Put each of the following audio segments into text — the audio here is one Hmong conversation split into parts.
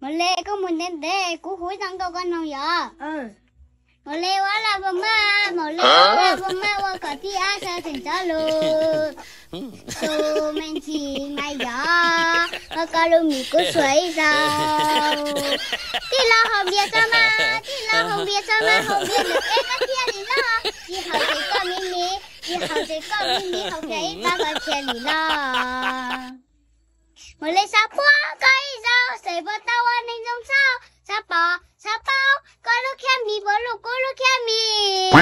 Maum Le, koj mus ntev ntev, kuv hu ib txoj nkauj koj mloog yom. Maum Le ua laj ua maj, Maum Le ua laj ua maj ua kom tib ab sawv tsees tov lus. Tus me ntsis mas yog, ua koj lub mis kub suas ib zaug. Tij laug haus npias txhob maj, tij laug haus npias txhob maj, haus npias lwm peb koj thiaj li loj. Tsis haus ces koj me me, tsis haus ces koj me me, haus kiag ib pab koj thiaj li loj. Maum Le xav puag koj ib zaug, xav puas tau ua neeg zoo txhaum, xav pom xav paub koj lub khiab mis puas luaj kuv lub khiab mis.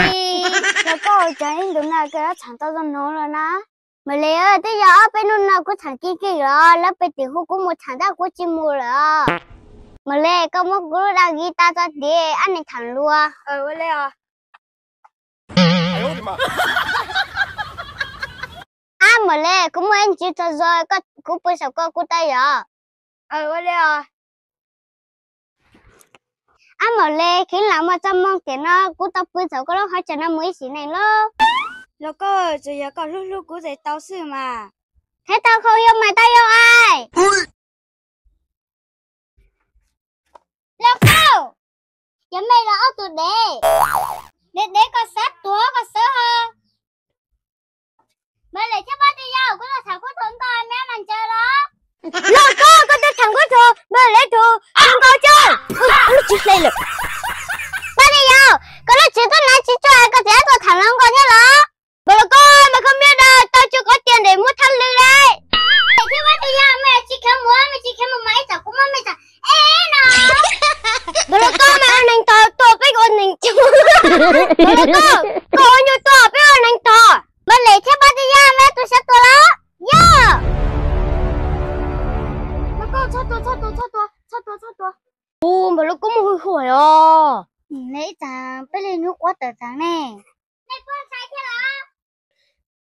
Yog koj ua cas ib ntus no koj yuav txheem tau zoo no lawm na? Maum Le, twb yog ob peb hnub no kuv txheem keej keej los lawv pem tim hu kuv mus txheem tab kuv tsis mus lawm. Maum Le, koj muab kuv lub dab gi tas tso tiag, ab neeg tham luag. Ab Maum Le, kuv muaj ib ntsis tsaug zog, kuv pw saum koj kuv tab yom. Ab Maum Le, khib lam muaj txoj moo tiam no kuv tau pw saum koj lub hauv tsev no mus ib sim neej lauj. Los koj, tsuas yog koj hlub hlub kuv ces tau xwb mas. Thiab tau khau yau mas tau yau ai. Los koj, yog mej los ob tug dev, dev dev koj xav tuag koj xav ho. Npawg Lem thiab Pab Twj Yau, kuv tuaj tham kuv tus nkauj me mas ntsawg los. Los koj, koj tuaj tham kuv tus Npawg Lem tus hluas nkauj tsaug. Ub, lub tsev hle lawm. Pab Twj Yau, koj lub tsev tuaj hnav tsis tsuag koj tseem tuaj tham hluas nkauj thiab los? Npawg Lem koj mas koj me dag tau tsuag koj tias ntes muab thab lwj lawm. Thiab Pab Twj Yau, mej tsis kheev mus, mej tsis kheev mus mas ib tsam kuv muab mej tsam ev no. Npawg Lem koj mas ua neeg tog tuaj peb ua neeg tsuag. Npawg Lem koj, koj ua nyuag tuaj peb ua neeg tog. Npawg Lem thiab Pab Twj Yau, mej tus xav tuag los? Yog. Npawg Lem koj, txhob tuag, txhob tuag, txhob tuag, txhob tuag, txhob tuag. Ub, Npawg Lem koj muaj hwj huam os. Ib tsam peb li hnub quab tawm tsees ne.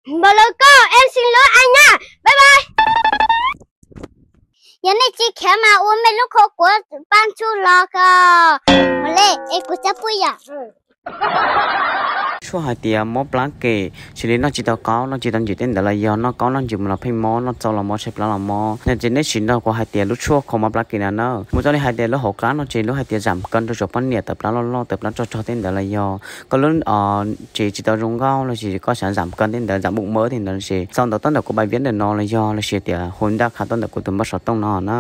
Npawg Lem koj, em xin lỗi anh nha. Bye bye. Yog nej tsis kheev mas ua mej lub khau kuav pab ntsuj los ko. Mus le, es kuv cab puj yom. Tshuaj hais tias mob plab kem, tsis li noj tsis tau qaub noj tsis tau ntsws tej ntawd los yog noj qaub noj ntsws mus los pheej mob, noj txaus los mob, tshaib plab los mob. Yog ces nej sim nrog kuv hais tias lub tshuaj khau mob plab kem no na. Mus txog li hais tias lub hauv plab no ces lub hais tias zam kawg rau tsoom poj niam tawm plab loj loj tawm plab tsog tsog tej ntawd los yog koj lub tsev tsis tau zoo nkauj los sis koj xav zam kawg tej ntawd, zam bum mawb tej ntawd ces sau ntawv tuaj ntawm kuv bài viết ntawm no los yog los sis tias hu ncaj qha tuaj ntawm kuv tus npawb xov tooj no na.